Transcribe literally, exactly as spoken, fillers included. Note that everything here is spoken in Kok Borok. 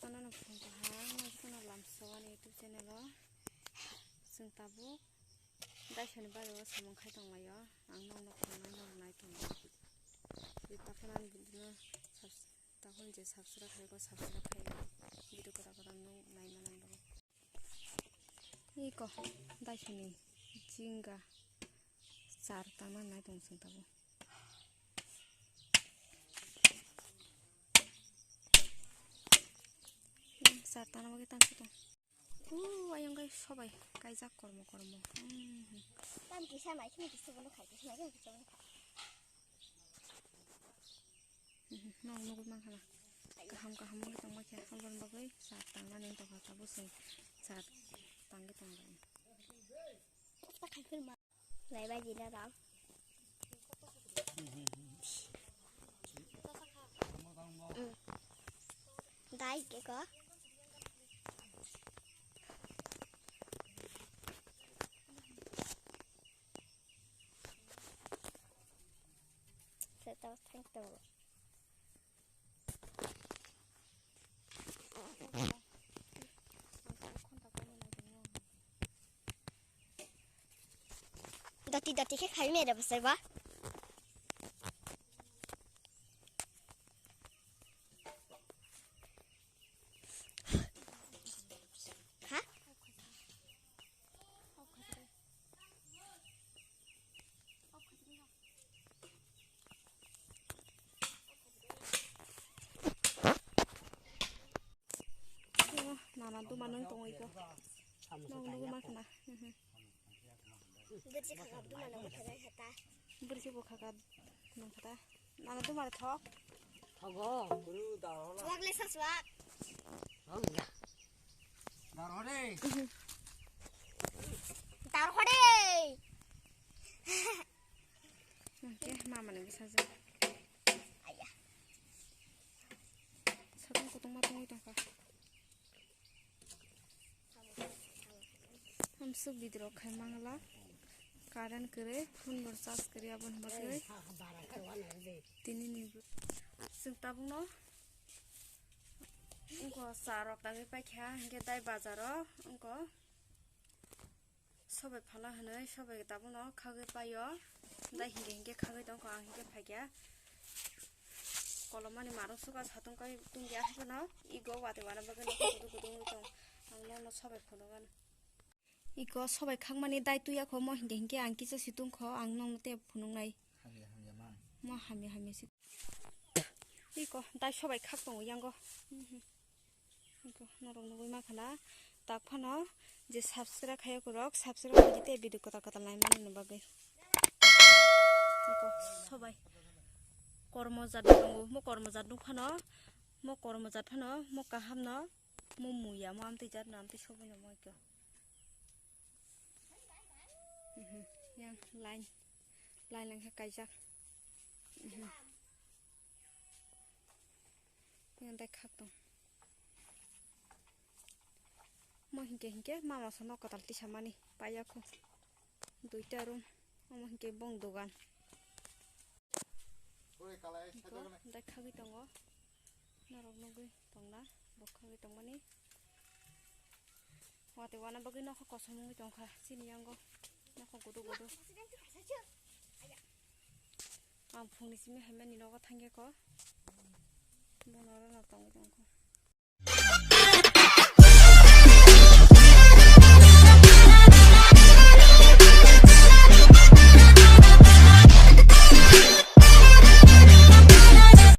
Ano no phung kaham, no joto no lamsao ani YouTube channel o. Chwng tabuk Daisani bari o samung khai tonglaio. Ang nokno phunuknai, norok nai tongo. Tei takhorni video no subs-, takhorni je subscribe khaiko, subscribe khai video kwtal kwtal nwng nai manai bagwi. Iko Daisani jinga char tangna nai tongo chwng tabuk. Char tangna bagwi tangsi tong. Ooh, ayang kai sobai kaijak kormo kormo. Hmm. Tam kisa mai, kisa kisa bono khai, kisa mai, kisa bono khai. Hmm, nong nugui mankha na. Kaham kaham wngwi tongma khe, aboni bagwi char tangmani wng tongkha, tabuk chwng char tangwi tonglaio. Nai bai jina rang. Dai ke ko. Seto thank you. Dati dati khe khai mere bwsai ba. Ha? Nana duma nung tongwi ko. Nung nung ma khna. Bwrwi kha kap duma nung khna khata. Bwrwi kha kap nung khata. Nana duma thok. Thogo. Swak le sa swak. Dar hore. Dar hore. Oke, mama ni bisa je. Ayah. Sabun kutung ma tungwi tongkha. Hamsuk bidiro khai mangla. Current kwrwi, phone bo charge kwrwi, aboni bagwi. Tini ni chwng tabukno wngkha cha rok tangwi paikha, hinkhe dai bazaro wngkha. Sobai phala hwnwi, sobai tabukno khagwi paio. Dai hinkhe hinkhe khagwi tongkha, ang hinkhe phaikha. Kolomani marung suka satung kai tungya haikhe no, ego wate wana bagwi no kudu kudu wngwi tong. Ang nono sobai phunukgano. Ego sobai khakmani dai tuya kho, mo hinkhe hinkhe ang kisa si tungkho, ang nono tei phunuknai. Hamya hamya mang. Mo hamya hamya si. Ego dai sobai khak tongo yango. Mhm. Eko norok nugui mankha na, tak phano je subscribe khaiyok rok, subscribe khaidi tei video kwtal kwtal naimani bagwi. Eko sobai kormo jat tongo, mo kormo jat nuk phano, mo kormo jat phano, mo kaham no, mo muya, mo amtwi jat no, amtwi sobai no mo eko. Mhm. Yang line, line lang khe kaijak. Mhm. Yang dai khak tong. Mo hinkhe hinkhe mama sono kwtal tisa mani paiya kho. Duita room. Omo hinkhe bong dogan. Iko dai khagwi tongo. Norok nugwi tongna, bo khagwi tongmani. Wate wana bagwi nokha kosom wngwi tongkha chini yango. Nokha gudu gudu. Ang phungni simi haimani nogo thangya kho. Bono oro no tongwi tongkha.